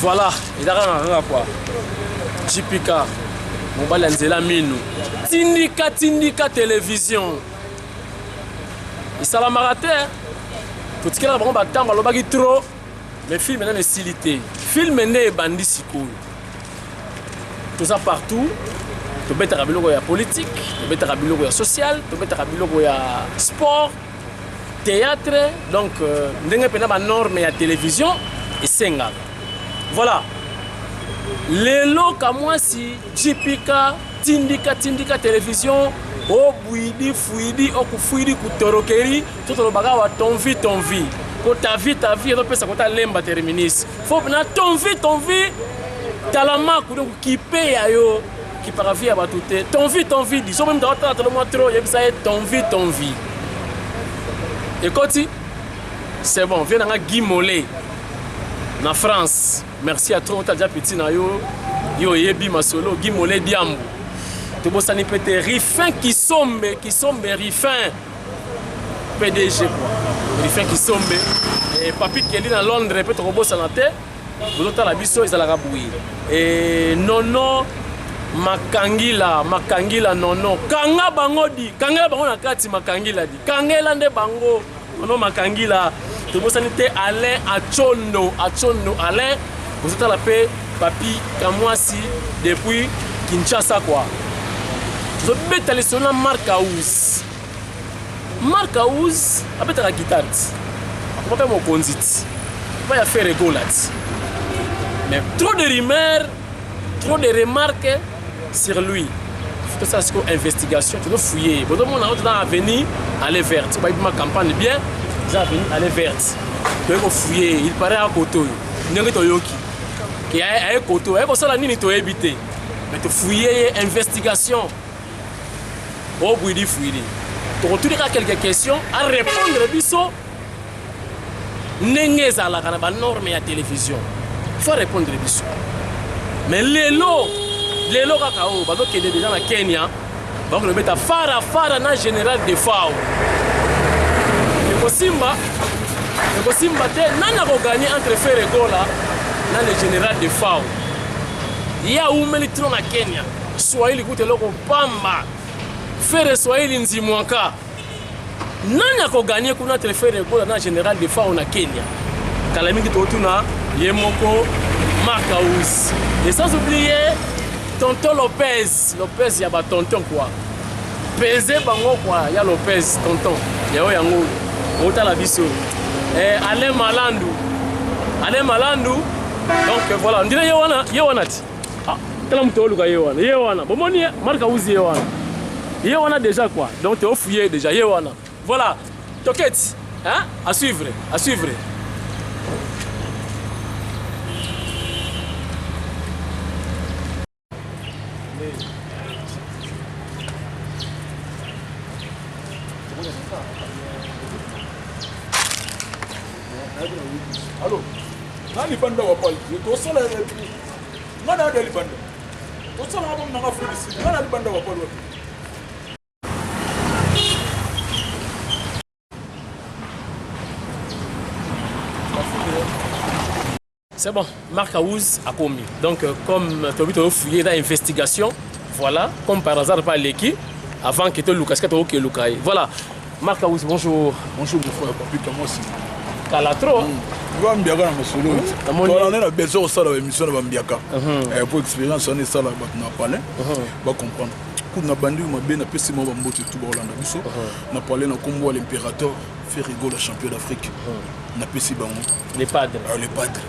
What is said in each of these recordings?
Voilà, eza kaka kaka quoi. JPK, mobali ya nzela minu. Tindika tindika télévision. Esalamaka te. Totikelaka bango batango alobaki trop, mais film nanu esili te. Film nde ebandi sikoyo. Toza partout, tobetaka biloko ya politique, tobetaka biloko ya social, tobetaka biloko ya sport, théâtre, donc ndenge mpena ba norme ya télévision esengaka. Voilà. Lelo Kamwasi JPK tindika tindika télévision obwidi fuidi okufuidi kutorokeri to tolobaka wa ton vie ton vie ko ta vie ta vie ezopesa kota lemba terminus fo na ton vie ton vie talamaku donc kipe ya yo kipaka vie ya bato te ton vie ton vie di so moto atala tolo mwa trop yebisa ye ton vie ton vie ekoti c'est bon vie nanga Guy Mollet na France. Merci à toi otala petit na yo yo oyebi masolo Guy Mollet Diambu tobosani mpe te Rifin Kisombe Kisombe Rifin PDG quoi Rifin Kisombe et Papi Kelly na Londres mpe tokobosana te bozotala biso ezalaka boye et nono Makangila Makangila nono kanga bango di kangela bango na kati Makangila di kangela nde bango nono Makangila tobosani te Alain Achondo Achondo Alain bozotala mpe Papi Kamwasi depuis Kinshasa quoi. Tozobeta lisolo na Marc House. Marc House abetaka guitare ti akoma mpe mokonzi ti epai ya Ferre Gola ti mais trop de rumeurs, trop de remarques sur lui. Tosala sikoyo investigation, tozofouiller bozomona oyo toza na avenue allée verte bayebi ma campagne bien eza avenue allée verte toyei kofouiller il paraît akote oyo ndenge toyoki ke aye kote oyo aye kosala nini toyebi te mais tofouiller ye investigation obwidi fuidi tokotuni kaka quelques questions a répondre biso ndenge ezalaka na banorme ya télévision faut répondre biso. Mais lelo lelo kaka oyo bazokende déjà na Kenya bakobeta fara fara na général Defao ekosimba ekosimba te nani akoganye entre Ferre Gola na le général Defao ye awumeli trop na Kenya Swahili kuta eloko pamba Ferre Swahili nzimwaka nani akoganye kuna entre Ferre Gola na général Defao na Kenya kala mingi totuna ye moko Marc House et sans oublier tonton Lopez Lopez ya ba tonton quoi pese bango quoi ya Lopez tonton yayo yango otala biso Alain Malandu Alain Malandu donc voilà ndire ye wana ti ah tala moto oluka ye wana ye wana bomoni ye Marc House ye wana déjà quoi donc te ofouiller déjà ye wana voilà toketi hein à suivre à suivre. Allo, na libanda wa pali, tosala nga na libanda. Tosala nga nanga Afrique, nga na libanda wa pali wapi. C'est bon, Marc House a commis. Donc, comme tu as fouillé dans l'investigation, voilà, comme par hasard, pas l'équipe, avant que tu Lucas, que tu Lucas. Voilà, Marc House, bonjour. Bonjour, mon frère, Papi Kamwasi. Kalatro. Bambiaka na masolo. On a besoin de ça, la émission de Bambiaka. Pour expérience, on est ça, la palais, va comprendre. Kuna bandi mabe na pesi mo bambote tout ba Hollande biso. Na palais na kombo l'impérateur Ferre Gola champion d'Afrique. Na pesi bango. Les padres. Ah, les padres.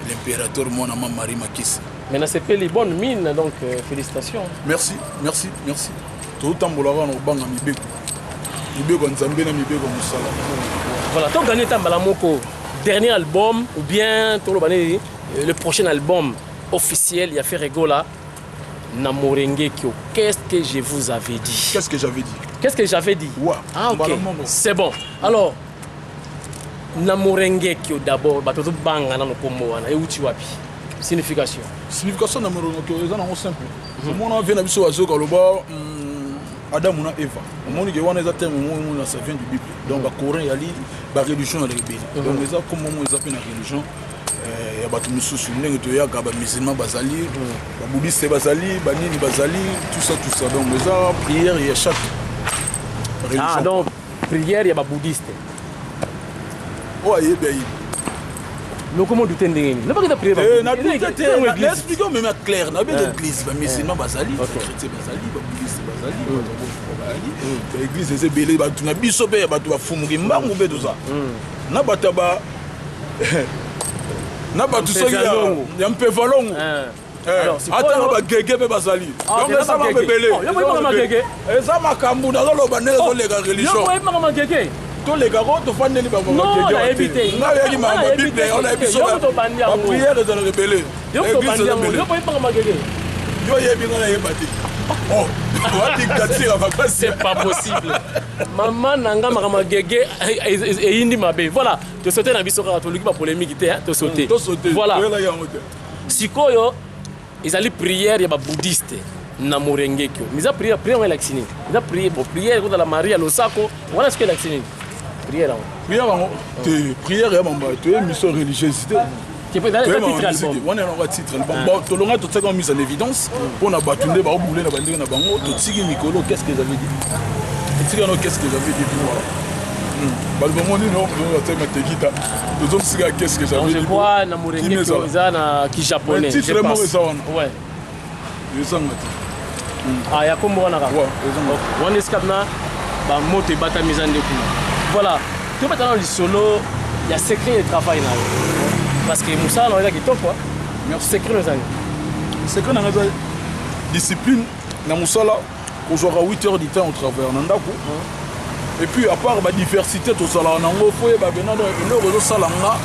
L'impérateur moi na Marie Makisi. Mais na sepeli bonne mine donc félicitations. Merci, merci, merci. Tout tambola na banga mibeko. Mibeko nzambe na mibeko musala. Voilà, to gagner tambala moko dernier album ou bien to lobane le prochain album officiel ya Ferre Gola na Morengekyo. Qu'est-ce que je vous avais dit? Qu'est-ce que j'avais dit? Qu'est-ce que j'avais dit? Ouais. Ah ok. C'est bon. Alors na Morengekyo d'abord bato to banga na kombo wana e uti wapi? Signification. Signification na Morengekyo eza nango simple. Omona vient na biso azoka loba Adam na Eva. Omoni ke wana eza terme moko na ça vient du Bible. Donc ba Coran yali ba religion na rebelle. Donc eza comme mo eza pe na religion. Ya bato mosusu, ndenge toyaka, bamusulman bazali, babouddhiste bazali, banini bazali, tout ça, tout ça. Donc eza prière ya chaque religion. Ah, donc prière ya babouddhiste. Oyo ayebi, ayebi. Lokoma dute ndenge nini? Nabaki eza prière. Nadute te, naexplique même clair. Nayebi ete église, bamusulman bazali, bachrétien bazali, babouddhiste bazali, bato bazali. Baéglise eza ebele. Bato na biso mpe ya bato bafumuki mbangu mpe toza na bato ya ba na bato soki ya mpevalongo, ata na bagege mpe bazali. Donc eza makambo ebele, eza makambo nazoloba ndenge ezoleka religion. Tolekako, tofandeli bamagege. Ngai oyaki makambo ya Bible, ona biso baprière ezalaka ebele, église eza ebele. Yo oyebi, ngai nayeba te. Wadictature makasi. C'est pas possible, mama na nga. Makambo ya gege eyindi mabe. Voilà, tosaute na biso kaka, toluki bapolémique te. Tosaute. Voilà, sikoyo ezali prière ya babouddhiste na Morengekio. Mais eza prière, prière yango elakisi nini? Eza prière, bon, prière ekozala Maria losako wana. Sikoyo elakisi nini prière yango? Prière yango te, prière ya mamba toye mission religieuse te. Wana yango titre album. Bon, tolonga, totiaka mise en évidence mpona bato nde baobule na bandenge na bango. Totiki mikolo qu'est-ce que j'avais dit, etika no qu'est-ce que j'avais dit. Voilà, bato bango nini batema tekita, tozomsika qu'est-ce que j'avais dit. Je crois na Morengekio eza na kijaponais. Titre moko eza wana. Ezanga te. Ah, ya kombo wana kaka wana, esika na bamoto ebatami eza nde kuna. Voilà, tobeta na lisolo ya secret de travail na yo, parce que mosala na yo eza kitoko. Secret no eza nini? Secret na nga eza discipline na mosala. Kozwaka 8 heures du temps au travers na ndako, et puis à part badiversité tozalaka nango, faut yeba bena eloko ezosala nga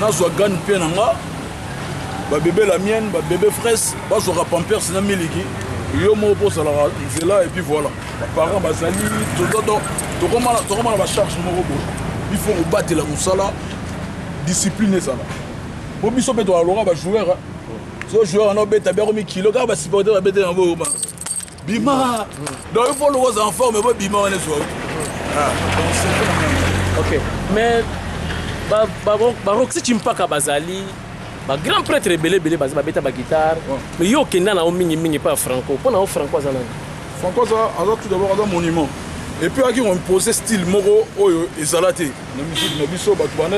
nazwa gagne mpe na nga. Babébé la mienne, babébé fraise, bazwaka Pampers na miliki. Yo moko mpo ozalaka nzela, et puis voilà, baparent bazali, tokoma na bacharge moko boye. Il faut kobatela mosala, discipline ezala po biso mpe toaloka bajoueur. So joueur wana obeta biako mikilo kaka, basupporter babetela yango bima. Donc il faut loko oza en forme bo bima wana ezwa. Ok, mais baroxy Chimpaka bazali, bagrand prêtre ebele ebele baza, babeta baguitare. Mais yo okenda na yo mingimingi epai ya Franco. Mpo na yo, Franco aza nani? Franco aza tout d'abord aza monument, et puis ayaki koimpose style moko oyo ezala te na musique na biso. Bato bana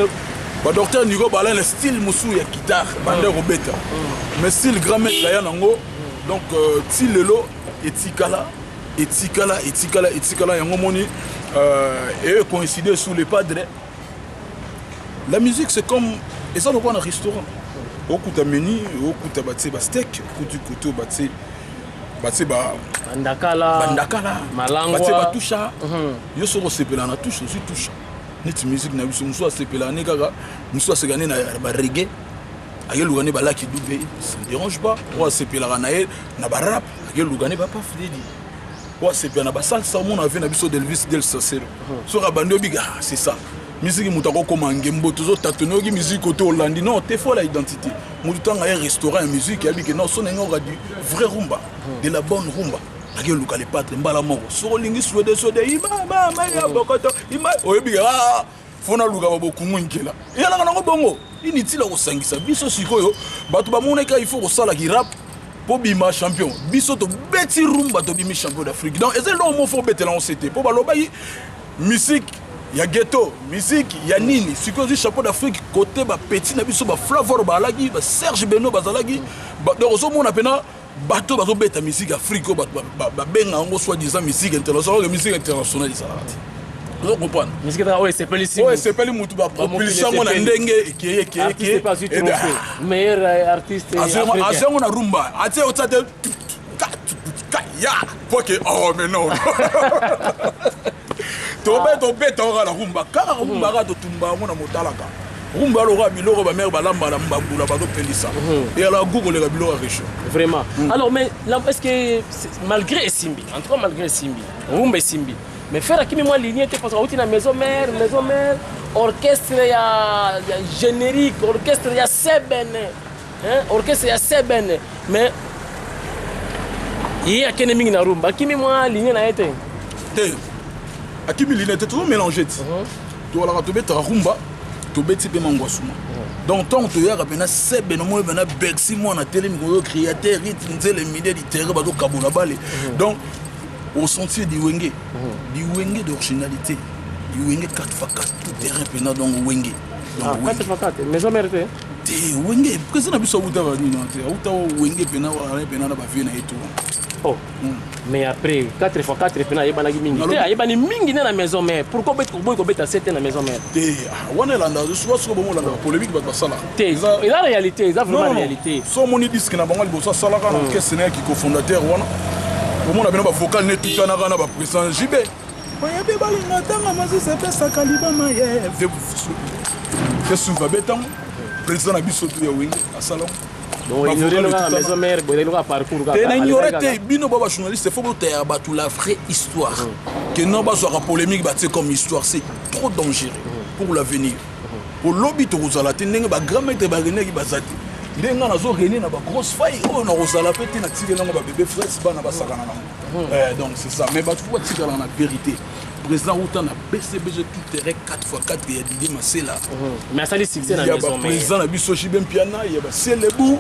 badocteur Nico bala na style mosusu ya guitare banda kobeta, mais style grand maître aya nango. Donc ti lelo etikala, etikala, etikala, etikala. Yango moni e coïncider sous les padres. La musique, c'est comme eza lokola na restaurant, okuta menu, okuta batie basteak, okuti koto batie batie bandakala. Bandakala. Malangwa. Batie batusha. Yo soki osepela na touche, ozwi touche. Neti musique na biso, mosusu asepela ne kaka, mosusu aseka ne na bareggae, akeluka ne balaki Dube, ça ne dérange pas. Oyo asepelaka na ye na barap, akeluka ne bapaf Dedi. Oyo asepela na basalsa, omona ave na biso Delvis Del Sacero. Soki abandi, obika, ah, c'est ça musique. Moto akokoma ngembo, tozotatone oyoki musique kote olandi. Non te, faut la identité. Moto ntango aye restaurant ya musique, ayebi ke non, so ndenge oka du vrai rumba, de la bonne rumba, akeluka le patre mbala moko. Soki olingi swede swede, imamama ya bokoto ima, oyebi ke ah, faut naluka babokungu nkela eyalaka nango bongo. Inutile kosangisa biso. Sikoyo bato bamonaki il faut kosalaki rap mpo bima champion. Biso tobeti rumba, tobimi champion d'Afrique. Donc eza eloko moko faut obetela yango sete, mpo balobaki musique ya ghetto, musique ya nini. Sikoyo ozwi champion d'Afrique côté bapeti na biso, baflavor bazalaki, baserge Beno bazalaki. Donc ozomona mpena bato bazobeta musique Afrique oyo bato babenga yango soi disant musique internationale. Oyo musique internationale ezalaka te, ozo comprendre? Musique oyo esepelisi. Oyo esepeli mutu, bapropulse yango na ndenge ekeye ekeye. Ekeye meilleur artiste. Azwi yango na rumba, atie otia te ya po ke oh, mais non, tobe tobeta kaka na rumba, kaka rumba kaka, totumba yango na motalaka rumba. Aloka biloko bamare balamba na mbabula, bazopelisa eyala gu koleka biloko ya réchaud. Vraiment. Alors, mais là, est ce que malgré esimbi, en tout cas malgré esimbi, rumba esimbi, mais Ferre akimi mwa ligne te, parce que auti na maison mère, maison mère orchestre ya générique, orchestre ya seben, hein, orchestre ya seben, mais ye akende mingi na rumba, akimi mwa ligne na ye te? Te, akimi ligne te, tozomélange ti. Towalaka, tobetaka rumba, tobeti mpe mangwasuma. Donc ntango toyaka mpena sebe nomoni mpena Bercy mwana telemi kozo créateur rythme nzele milieu du terrain bazokabola bale. Donc osentir di Wenge, di Wenge d'originalité, di Wenge 4x4 tout terrain mpena. Donc Wenge, donc Ah, Wenge. 4x4 Maison Mère te. Te, Wenge président na biso awuta banini te, awuta Wenge mpena wana mpena na bavieux na ye to. Oh. Mais après 4x4 mpena ayebanaki mingi te, ayebani mingi nde na Maison Mère. Pourquoi oboyi kobeta se te na Maison Mère? Te, ah, wana elanda souvent soki bongo olanda bapolémique bato basalaka. Te, eza réalité, eza vraiment réalité. So omoni disque na bango liboso asalaka na orchestre na ye kikofondateur wana, omona bino bavocal ne tutanaka na baprésident JB, oyebi balinga ntanga mazisi epesaka libama ye te suva betango président na biso tu ya Wenge asalango. Donc ignorer kaka Maison Mère boye, kaka parcours kaka. Te, na ignore te. Bino ba bajournaliste, faut botaya bato la vraie histoire ke non, bazwaka polémique batie comme histoire. C'est trop dangereux pour l'avenir. Olobi tokozala te ndenge bagrand maître barenaki baza te, ndenge nga nazo rene na bagrosse faille oyo nakozala mpe te, natikeli yango babébé frères, bana basakana nango. Donc c'est ça, mais bato faut batikala na vérité. Président uta na BCBG tout terrain 4x4 ya Didier Masela. Mais asali succès na Ya Maison Mère. Baprésident na biso JB Mpiana, ya baselebu,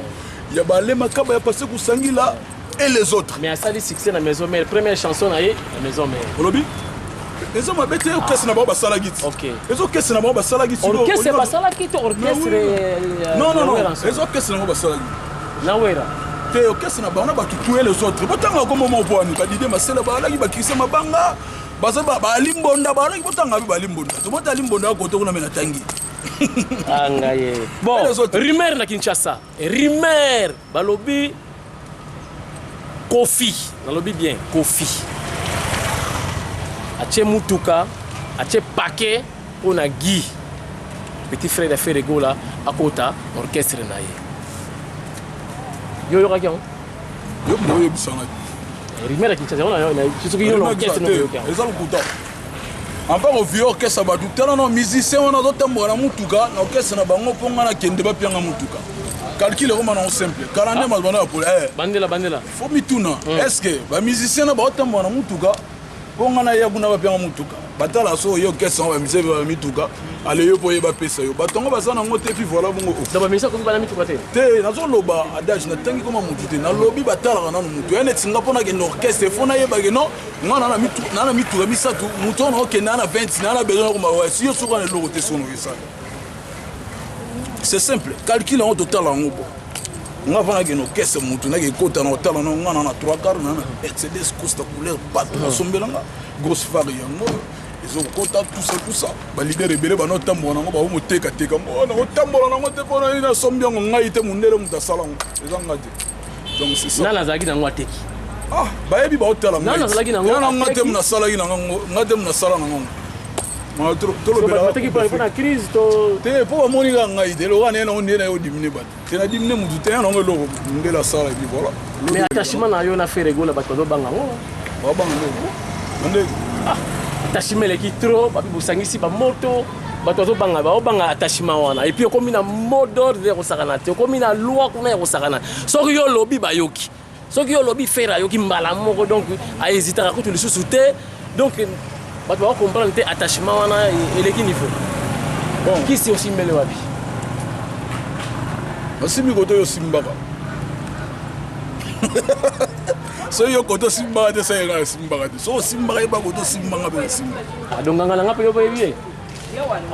ya balemakaba, ya pase kusangila et les autres. Mais asali succès na Maison Mère, première chanson na ye na Maison Mère. Olobi eza mabe te, orchestre na bango basalaki ti. Eza orchestre na bango basalaki. Orchestre basalaki to orchestre? Non, non, non, eza orchestre na bango basalaki. Na Wera? Te, orchestre na bango na bato tu et les autres. Botanga kombo moko wani, badide Masela bazalaki, bakrise mabanga baza, baali mbonda bazalaki. Botanga mpe bali mbonda, tobota ali mbonda ya kote kuna me natangi. Ah, ngai ye. Bon, Et les autres? Rumeur na Kinshasa, rumeur balobi Kofi, nalobi bien, Kofi atie mutuka, atie paquet mpo na Guy, petit frère ya Ferre Gola, akota orchestre na ye. Yo oyokaki yango? Yo mpo oyebisanga. Rumeur ya Kinshasa yango soki yo na orchestre no oyoki yango. Eza lokuta. Enfin kovie orchestre bato, tala na musicien wana azotambola na mutuka na orchestre na bango, mpo nga nakende bapianga mutuka. Calcul ekoma nango simple, kala nde banda ya pole. Bandela, bandela. Faut mituna, est ce que bamusicien na baotambola na mutuka mpo nga naya kuna bapianga mutuka? Batala so oye orchestre yango, bamusicien ba mituka ale yo mpo oye bapesa yo bato yango baza nango te. Puis voilà, bongo. Donc bamusicien koki bana mituka te? Te, nazoloba adage, natangi koma motu te, nalobi batalaka nanu motu ya neti nga mpo nakende orchestre, faut nayebake non, nga na na mituka misato, motu wana okende na 20 na besoin nakoma wa si yo soki wana eloko te sono esala. C'est simple, calcul yango totala yango. Bo nga va nakende orchestre, motu nake ekota na otala no nga na 3 quart na Mercedes Costa couleur, bato basombelanga grosse phare yango ezokota, tout ça, tout ça. Baleader ebele bana otambola nango, baomotekateka na otambola nango te mpona nini? Nasombi yango ngai te, mondele moto asala yango, eza nga te. Donc c'est ça. Nani azalaki nango ateki? Ah, bayebi, baotala. Nani azalaki nango? Nga te. Ateki? Nasalaki nango nga te, nasala nango. Bateki mpona crise to? Te, mpo bamoni kaka ngai te, eloko wana ye nango nde na ye odimine bato te, na dimine motu te, ya nango eloko mondele asala epi voilà. Mais attachement na yo na Ferre Gola, bato bazobanga yango. Babanga nde nde. Attachement eleki trop, babi bosangisi bamoto, bato bazobanga, baobanga attachement wana. Et puis okomi na mot d'ordre ya kosakana te, okomi na loi kuna ya kosakana. Soki yo olobi, bayoki. Soki yo olobi, Ferre ayoki mbala moko, donc ahésitaka kutu lisusu te. Donc bato bakocomprendre te, attachement wana eleki niveau. Bon. Kisi osimbele wapi? Osimbi kote oyo osimbaka, soki yo kote osimbaka te, sayenga osimbaka te. Soki osimbaka, yeba kote osimbanga mpe nasimba. Ado nganga na nga mpe yo boyebi ye,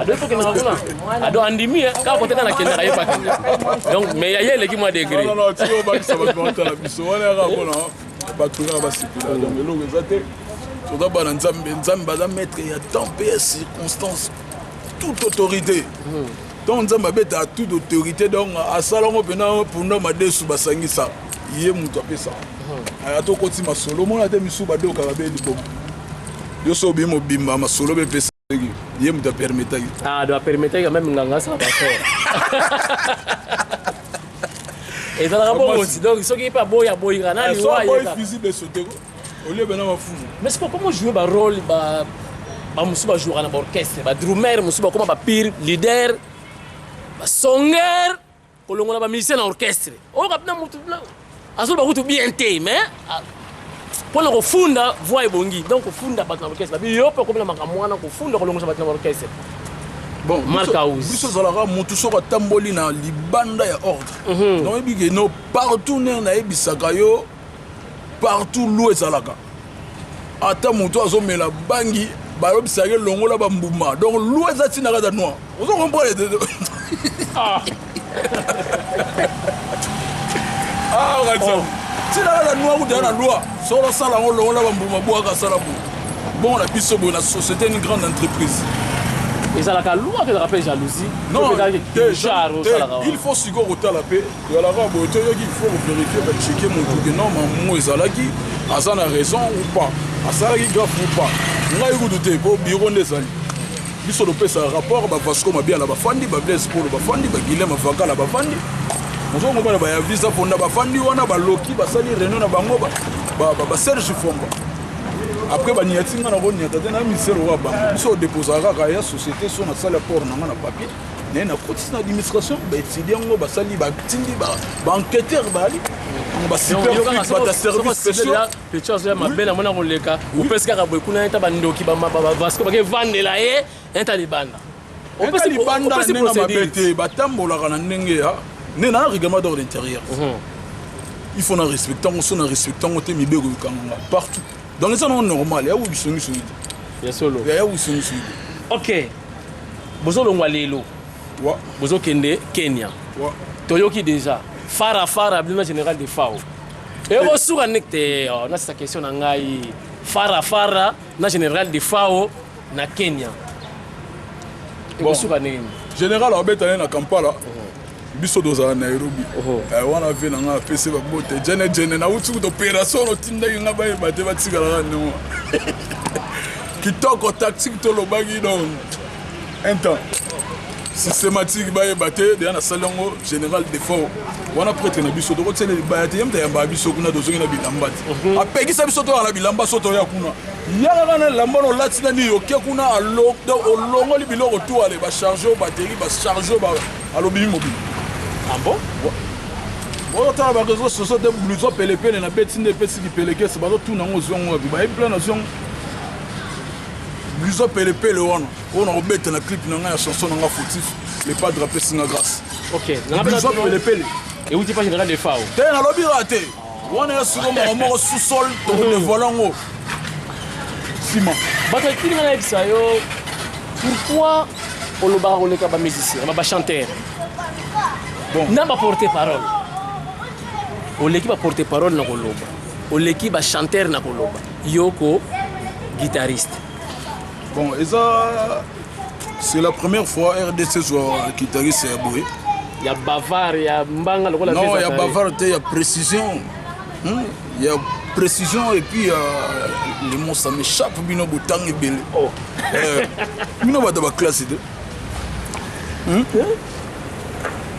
ado efokendaka kuna, ado andimi ye kaka kote nga nakendaka ye bakende. Donc mais ya ye eleki mwa degré. Non, non, ti obakisa bato baotala biso wana, yaka mpona bato kaka basepela. Donc eloko eza te, toza bana Nzambe. Nzambe aza maître ya temps mpe ya circonstance, toute autorité. Donc Nzambe abetaka toute autorité, donc asalango mpena punda madesu basangisa ye, moto apesa ata okoti masolo omona te, misu badokaka be liboma yo so obi mobimba masolo mpe epesaki ye, moto apermetaki. Ah, do apermetaki quand même nganga asala bafort, ezalaka bongo ti. Donc soki mpe aboyi, aboyika na so liwa. aboyi Ayeka. Fusible esoteko olie bena mafumu. Mais c'est comment jouer barôle bamosusu bajouaka na baorchestre, badrummer mosusu bakóma bapire leader, basonger, kolongola bamusicien na orchestre oyo kapina motu azoloba kutu bien te, mais mpona kofunda voix ebongi. Donc kofunda bato na orchestre, babi yo mpe okomela makambo wana, kofunda, kolongosa bato na orchestre. Bon, Mark House. Biso ezalaka motu soki atamboli na libanda ya ordre. Donc oyebi ke no partout ndenge nayebisaka yo, partout loi ezalaka. Ata motu azomela bangi, balobisaka elongola bambuma. Donc loi eza ntina kaka noir, ozo comprendre te? Ah. Ah, okanisa ntina kaka noir kuta na loi, soki osala yango, longola bambuma, bwaka, asala boye. Bon, na biso boye na société, une grande entreprise. Ezalaka loi to ezalaka mpe jalousie? Non, To mpe te, genre te, osalaka wana? Il faut sikoyo kotala mpe ezalaka boye te. Oyoki, il faut kovérifier, bachecker motu ke non, mamu ezalaki, aza na raison ou pas, asalaki gaffe ou pas. Ngai kutu te, po bureau nde ezali biso topesa rapport. Bavasco Mabiala bafandi, Bablaise Polo bafandi, Baguilem Avakala bafandi, ozongomona baya visa fonda bafandi wana, baloki basali réunion na bango, Baserge Fomba. Après baniati nga na koniata te na ministère oyo bango. Biso odéposaka kaka ya société, so nasali apport na nga na papier naye, nakotisi na administration, baétudie yango, basali, batindi baenquêteur, bali basuper, bato service spéciaux. Petit azoya mabe na mona koleka, opesi kaka boye kuna eta bandoki Vasco bakevandela ye enta libanda. Enta libanda na ndenge mabe te, batambolaka na ndenge ya nde na règlement d'ordre intérieur. Il faut na respecte yango. So na respecte yango te, mibeko ekanganga partout. Donc eza nango normal ya wisongisongi te. Ya solo. Ya wisongisongi te. Ok, bozolongwa lelo. Wa. Bozokende Kenya. Wa. Toyoki déjà fara fara bino Général Defao ekosuka ndenge te. Oh, nasisa question na ngai. Fara fara na Général Defao na Kenya ekosuka ndenge nini? Général abetane na Kampala, biso tozala na Nairobi. Wana ve na nga apesi babote jene jene. Nauti kuta opération otindaki nga, bayeba te, batikalaka ndenge kitoko tactique tolobaki. Donc un temps systématique, bayeba te. Deya nasali yango. Général Defao wana, prêtre na biso, tokotiela libaya te. Ye moto ayambaka biso kuna, tozongi na bilamba te. Apekisa biso toyaka na bilamba. So toya kuna, yaka na elamba na olati na nini, oke kuna, olongoli biloko tu, ale bacharge o batterie, bacharge o alobimi mobili. Ah bon? Ozotala baréseaux sociaux te, blouson pelepele na beti nde epesiki pelekese. Bazotuna yango, ozwi yango wapi? Bayebi plan, nazwi yango. Blouson pelepele wana oyo na kobeta na clip na ngai ya chanson na nga Fautif, le padre apesi nga grâce. Ok. Blouson pelepele. Euti pa Général Defao? Te, nalobi kaka te. Wana ya siko moko moko sous-sol, tokodévoiler yango nsima. Bato etili nga nayebisa yo pourquoi olobaka koleka bamusicien, bachanteur. Bon. Na baporte parole, oleki baporte parole na koloba, oleki bachanteur na koloba, yo ko guitariste. Bon, eza, c'est la première fois RDC zwa guitariste ya boye. Ya bavard, ya mbanga lokola. Non, ya Zakari. Bavard te, ya précision. Ya précision et puis les mots, ça m'échappe. Bino botanga ebele. Oh. Bino bato baklasse te.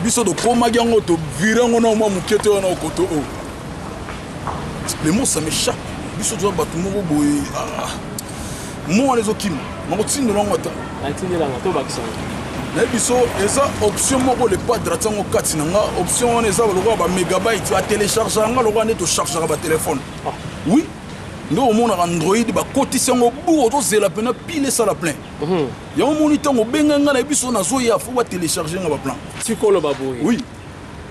Biso tokomaki yango, tovire yango na mwa moke te wana okoto oyo. Les mots, ça m'échappe. Biso toza bato moko boye. Ah. Mo wana ezokima nakotindela yango ata. Atindelanga tobakisanga. Nayebi biso eza option moko, le padre atiango kati na nga. Option wana eza lokola bamégabyte, batélécharge yanga lokola nde tochargeaka batelefone. Ah. Oui, nde omonaka Android bakotisi yango bu, ozozela mpena pile esala plein. Yango omoni ntango obenga nga, nayebi so nazoya, fo batélécharge nga baplan. Tikoloba boye. Oui,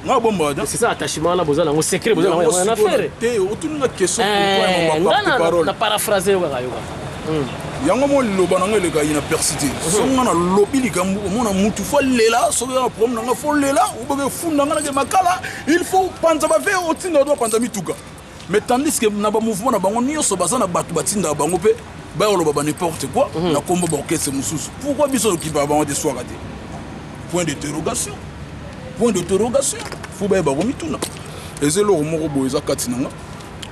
nga bomba. C'est ça, attachement wana boza nango, secret boza nango yango na Ferre. Te, otuni nga question. Eh, pourquoi nga porte parole? Na paraphrase yo kaka, yo kaka. Yango mo liloba nango eleka inaperçu te. So nga nalobi likambo, omona mutu fo alela. Soki oza na problème nanga, fo lela, oboke efunda nga nake makala. Il faut panza bave, otinda bato bapanza mituka. Mais tandis que na bamouvement na bango nyonso, baza na bato batindaka bango mpe baya koloba ba n'importe quoi na kombo baorchestre mosusu. Pourquoi biso tokipaka bango te, swaka te? Point d'interrogation, point d'interrogation. Fo bayeba komituna. Eza eloko moko boye eza kati na nga.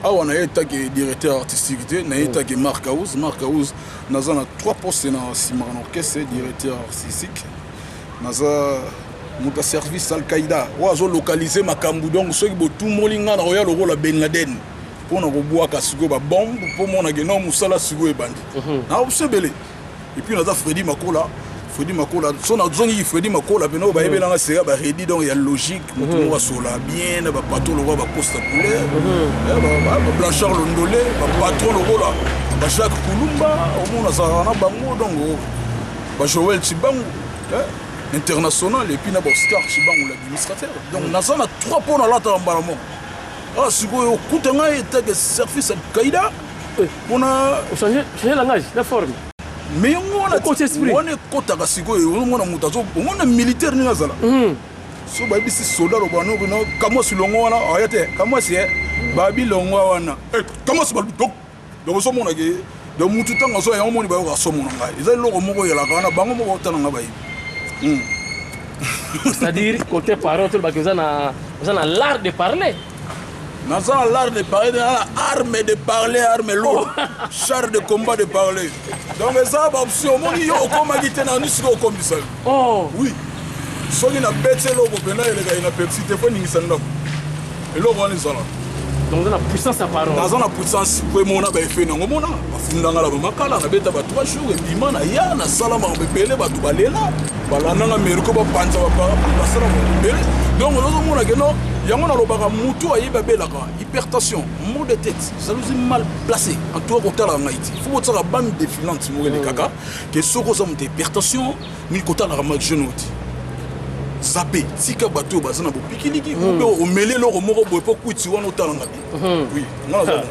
Awa na ye etake directeur artistique te, na ye etake Mark House. Mark House, naza na trois postes na nsima na orchestre: directeur artistique, naza moto ya service Al-Qaïda oyo azolocaliser makambo. Donc soki botumoli nga, na koya lokola Ben Laden mpo na kobwaka sikoyo babombe, mpo monake no mosala sikoyo ebandi na option ebele. Et puis naza Fredi Makola. Fredi Makola, so nazongiki Fredi Makola mpena oyo bayebelanga sera baredi. Donc ya logique, moto moko asola bien na bapatron lokola Bacosta Couleur, Bablanchard Londole, bapatron lokola Bajacques Kulumba, omona azalaka na bango. Donc Bajoel Cibangu. International et puis na baoscar Cibango, l'administrateur. Donc naza na trois mpo nalataka mbala moko. Ah, sikoyo okuta ngai etake service Alkaïda mpona Changer langage na forme. Mais yango wana Okoti esprit. Wana ekotaka sikoyo. Omona moto azo omona militaire ndenge azala. So bayebisi soda, loba no Kamwasi longo wana, aya te Kamwasi e babi longwa wana. Eh, Kamwasi balobi donc donc ozomona ke donc mutu ntango azoya, yango moni bayoka somona ngai, eza eloko moko eyalaka wana, bango moko otala nga bayebi. C'est-à-dire côté parole, tolobaki oza na l'art de parler. Naza na l'art de parler, naza na arme de parler, arme lourde, char de combat de parler. Donc eza baoption. Omoni yo okomaki te na sikoyo okombisa yo. Oh. Oui, soki nabeti eloko mpena elekaki na Pepsi te, fo eningisa ndako, eloko wana ezala. Donc oza na puissance ya parole. Naza na puissance po emona baeffet nango. Mona bafundanga na bamakala, nabeta ba 3 jours, ebima na ya nasala makambo ebele, bato balela, balandanga meriko, bapanza baparapluie, basala makambo ebele. Donc ozomona ke no yango nalobaka, mutu ayebi abelaka hypertension, maux de tête, jalousie mal placé. En tout cas kotalaka ngai te, fo botiaka bande défilante moko elekaka ke soki oza moto hypertension mingi, kotalaka ma jeune oyo te, zape, tika bato oyo baza na bopikiliki obe omeli eloko moko boye mpo kwiti wana otalanga bien. Oui, nga naza.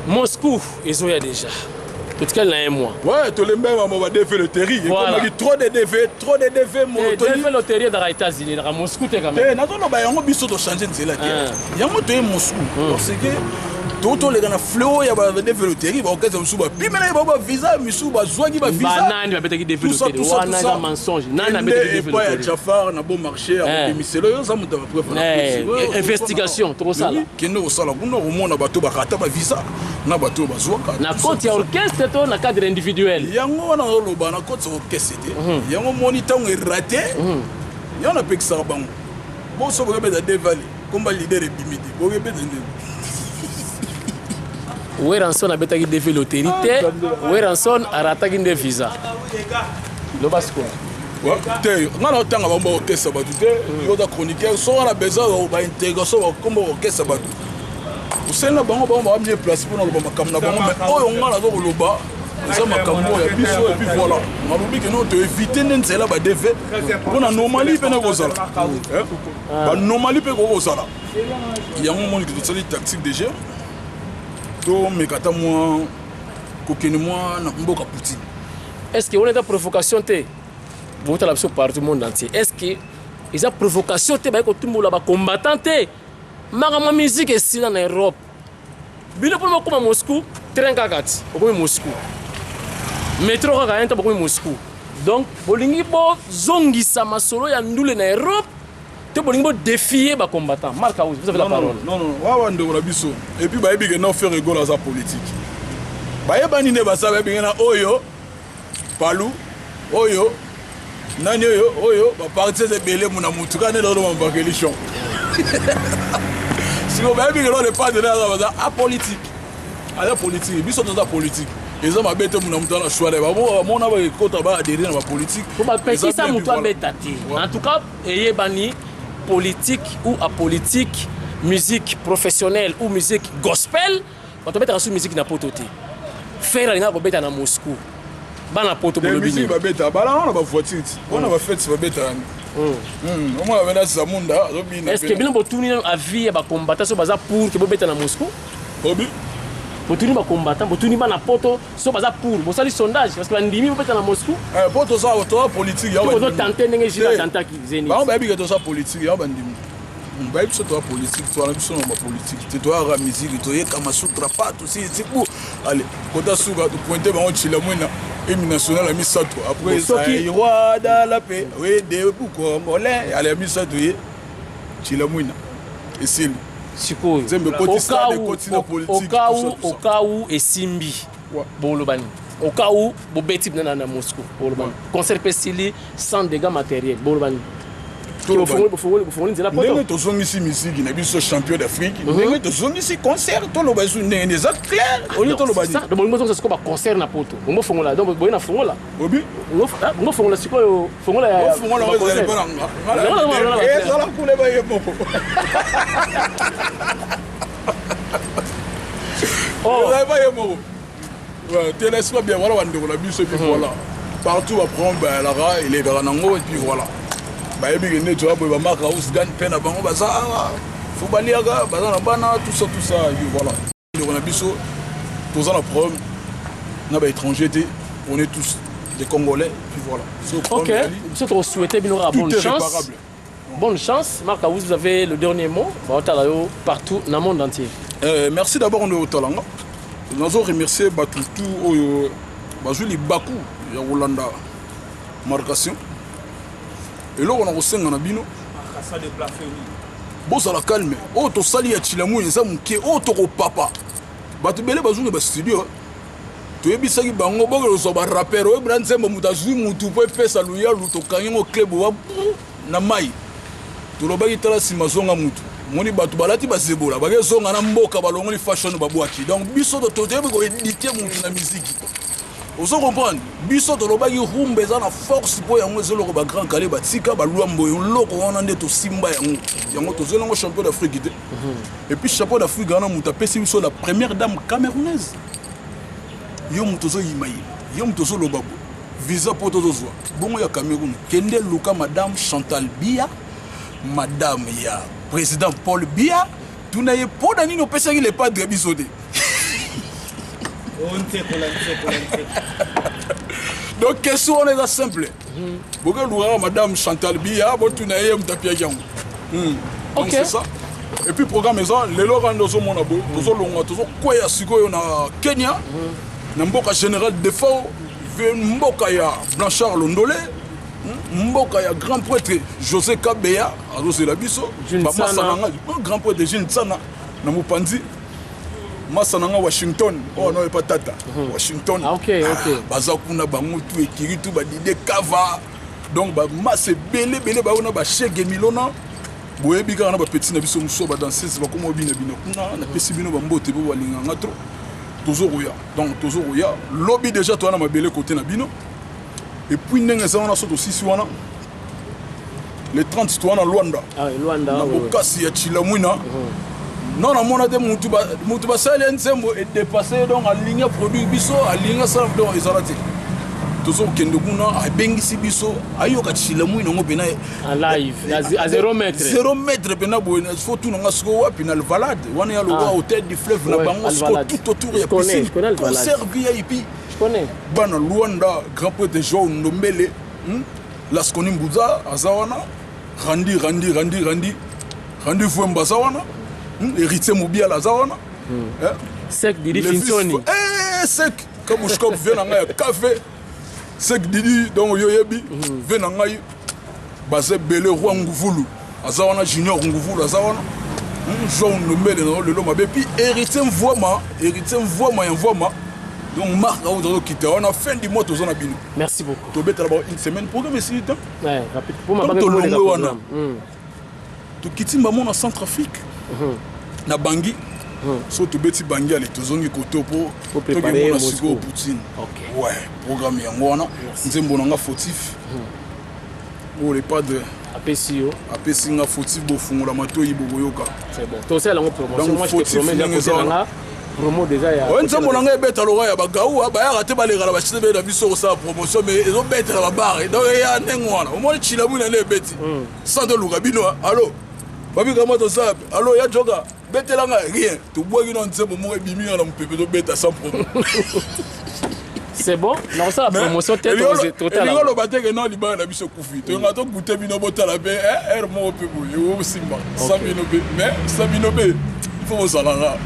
Moscou ezoya déjà, totikali na un mois. Ouais, tolembe mamo ba DV loterie. Voilà. Ekomaki trop de DV, trop de DV, monotonie. DV loterie ezalaka États-Unis, ezalaka Moscou te quand même. Te, nazoloba yango, biso tochange nzela te. Yango toye Moscou parce que toleka na fléau ya ba DV loterie. Baorchestre mosusu bapimelaki bango bavisa, misusu bazwaki bavisa. Banani babetaki DV loterie wana? Eza mensonge. Nani abetaki DV Epai ya loterie? Jafar na bon marché, akobimiselo yo, oza moto ya bapreuve. Investigation tokosala. Kende kosala kuna, komona bato bakata bavisa na bato oyo bazwaka. Na compte ya orchestre to na cadre individuel? Yango wana oloba na compte ya orchestre te. Yango moni ntango erate, yango napekisaka bango boso bokebeta devali komba leader ebimi te, bokebeta ndenge. Werrason abetaki DV loterie te. Werrason arataki nde visa. Loba sikoyo. Te, nga na otanga bango baorchestre bato te. Yo oza chroniqueur, so wana besoin baintégration, bakomba orchestre bato osenga bango, bango baa mieux placé mpona loba makambo na bango. Mais oyo nga naza koloba eza makambo oyo ya biso. Et puis voilà, nalobi ke no toévite nde nzela ba DV mpona anomalie mpe na kozala, baanomalie mpe koki kozala. Yango moniki tosali tactique de jeu, tomeka ata mwa kokende mwa na mboka Poutine. Est ce que wana eza provocation te? Botala biso partout, monde entier. Est ce que eza provocation te? Baye kotumbola bacombattant te. Makambo ya musique esila na Europe. Bino mpona bokóma Moscou, train kaka ti okomi Moscou, métro kaka ye nta bokomi Moscou. Donc bolingi bozongisa masolo ya ndule na Europe to bolingi bodéfier bacombattant? Marc House, vous avez la parole. Non, non, wawa ndeko na biso. Et puis bayebi ke non, Ferre Gola aza politique. Bayebani nde baza, bayebi nge na oyo palu, oyo nani, oyo oyo baparti eza ebele muna mutu kaka nde lolo mambakelition. Sikoyo bayebi ke no le padre aza, baza apolitique, aza politique, biso toza politique. Eza mabe te, muna mutu ana choix, bamona bakekota, baadhérer na bapolitique. Po bapekisa motu abeta te. En tout cas eyebani, politique ou apolitique, musique professionnelle ou musique gospel, bato babetaka su musique na poto te. Ferre alingaka kobeta na Moscou, bana poto bolobi nini? Babeta balanga na bavoiture ti mpona bafete, babetaka omona bena Zamunda azobina. Est ce que bino botuni nano avis ya bacombattant so baza pour ke bobeta na Moscou? Obi. Botuni bacombattant, botuni bana poto so baza pour? Bosali sondage parce que bandimi bobeta na Moscou? Po toza politique. Bozotante ndenge Jules atantaki Zénith. Bango bayebi ke toza politique, yango bandimi. Bayebi biso toza politique, towana biso na bapolitique te, toyaka musique, toyekama sutra pa tosilisi bu ale kota suka topointe bango Tshila Mwina, hymne national ya misato, après roi dala pe wede congolais ale ya misato ye Tshila Mwina esili. Sikoyo Nzembe ekoti stade, ekoti na politique. Au cas où esimbi, boloba nini? Au cas où bobeti bina na Moscou, boloba nini? Concert mpe esili sans dégâts matériel, boloba nini? Bofongoli nzela. Ndenge tozongisi misiki na biso champion d'Afrique, ndenge tozongisi concert, toloba esu ndenge eza clair, olingi toloba nini? Bolingi bozongisa sikoyo baconcert na poto, bongo fongola, donc boye na fongola. Obi. Bongo fongola sikoyo, fongola. Ya fongola oyo ezali mpo na nga, ezala kule baye moko, ezali baye moko te. Laisse-moi bien, voilà bandeko na biso. Et puis voilà. Partout baprogramme bayalaka, elekaka nango, et puis voilà, bayebi ke nde toya boye. Bamark House gagne mpe na bango, baza awa, fo baliaka, baza na bana, tout ça, tout ça, et puis voilà. Ndeko na biso, toza na problème na baétranger te, on est tous des Congolais, puis voilà. So, ok, biso tokosouhaite bino kaka bonne chance, bonne chance. Marc House, vous avez le dernier mot. Baotala yo partout na monde entier. Merci d'abord nde otalanga. Nazo remercier bato tu oyo bazwi libaku ya kolanda marcation. Eloko na kosenga na bino, bozala calme. Oyo tosali ya Tshilamui eza moke, oyo tokopapa. Bato ebele bazongi bastudio, toyebisaki bango boke kozwa barapeur oyebela nzembo. Moto azwi mutu mpo epesa luyalu, tokangi yango club wa na mai. Tolobaki tala nsima, zonga mutu. Moni bato balati bazebola, bakezonga na mboka, balongoli fashion, babwaki. Donc biso toyebi koéduquer mutu na miziki, ozo comprendre. Biso tolobaki rumba eza na force, mpo yango eza eloko bagrand kale batika balwambo. Eloko wana nde tosimba yango, yango tozweli yango champion d'Afrique te. Et puis champion d'Afrique wana, moto apesi biso la première dame camerounaise. Yo moto ozoyima ye, yo moto ozoloba bo visa mpo tozozwa bongo ya Cameroun. Kende luka madame Chantal Biya, madame ya président Paul Biya, tuna ye mpo na nini opesaki le padre biso te. Nsekola, nsekola, nseko. Donc question wana eza simple, boke lukaka madame Chantal Biya, botuna ye moto apiaki yango. Donc c'est ça. Et puis programme eza lelo kaka nde ozomona boye, tozolongwa, tozokweya sikoyo na Kenya, na mboka Général Defao, mboka ya Blanchard Londole, mboka ya grand prêtre José Kabeya azozela biso. Jules. Bamasa Tsana. na nga, grand prêtre Jules Tsana na mopanzi, masa na nga Washington oyo na epa tata Washington. Ah, ok. Baza kuna bango tu ekiri tu badide kava. Donc bamasa ebele ebele bayo na bashege milona. Boyebi kaka na bapeti na biso mosusu badanseuse bakoma obina bina kuna. Napesi bino bambote mpo balinganga trop. Tozokoya, donc tozokoya lobi déjà, toya na mabele kote na bino. Et puis ndenge eza wana, so tosisi wana, le 30 toya na Lwanda. Ah, Luanda. Na bokasi ya Chilamwina. Non, namona te mutu basali ye nzembo edépasse, donc alingi aproduire biso, alingi asala, donc ezala te. Tozokende kuna, abengisi biso, ayoka Chilamwina yango mpena. En live, à 0 mètre. 0 mètre mpena boye. Fo tunanga sikoyo wapi na Alvalade wana ya lokwa hôtel du Fleuve na bango sikoyo, tout autour ya piscine, concert VIP. Je connais. Bana Luanda, grand prêtre Joao Ndombele, Lasconi Mbuza aza wana, Randi, Randi, Randi, Randi, Randi Vwemba aza wana, Héritier Mobiala aza wana. Sek Didi Finsoni. Eh, Sek Kabushkop, ve na ngai ya café Sek Didi. Donc yo yebi ve na ngai, baza ebele. Roi Nguvulu aza wana, Junior Nguvulu aza wana, Joao Ndombele na lelo mabe, puis Héritier Mvwama, Héritier Mvwama ya Mvwama. Donc Marc aoyo tozokita wana, fin du mois toza na bino. Merci beaucoup. Tobetala bango une semaine, programme esili te. Ouais, rapide. Donc tolongwe wana, tokiti mbamo na Centrafrique, na Bangi. So tobeti Bangi, ale tozongi koto mpo tokemona sikoyo Poutine. Ouais, programme yango wana. Nzembo na nga Fautif oyo le padre apesi yo. Apesi nga Fautif, bofungola matoi, bokoyoka. C'est bon, tosala yango promotion. Moi, je te promets, ndenge eza promo déjà ya Oyo nzembo na ngai ebeta lokwa ya bagau, bayaka te, baleka na bachite be na biso kosala promotion, mais ezobetela babare. Donc eya ndenge wana, omoni Chilamwina nde ebeti sans toluka bino. Alo babikama, tosala alo ya joka betelanga rien, tobwaki na nzembo moko ebimi na mopepe, tobeta sans promo. C'est bon, nakosala promotion te. Elingi oloba te ke non, libala na biso ekufi. Toyonga togute bino, botala mpe aire moko mpe boye osimba sans bino mpe, mais sans bino mpe il faut bozalaka.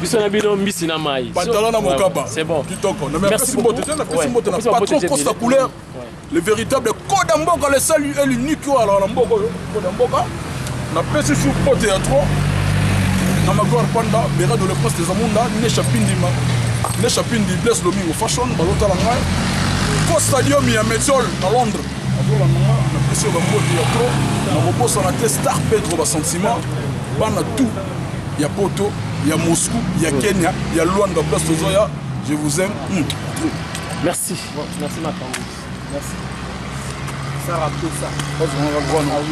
Biso na bino, mbisi na mai. Pantalon na mokaba. C'est bon. Kitoko. Napesi mbote te, napesi mbote na patron Costa Couleur, le véritable koda mboka, le seul et l'unique oyo alaka na mboka oyo, koda mboka. Napesi su mbote ya trop na Magloire Panda Berado, le prince des Amunda, Nesha Pindima, Nesha Pindi, Blaise Lomingo Fashion, bazotala ngai. Costa Diomi ya Metiol na Londres azolanda nga, napesi yo bambote ya trop. Nakobosana te Star Pedro, basentiment bana tout ya Poto, ya Moscou, ya Kenya, ya Luanda, place tozoya. Je vous aime trop. Merci, merci Makambo, merci. Sarah Tosa. Bazongaka.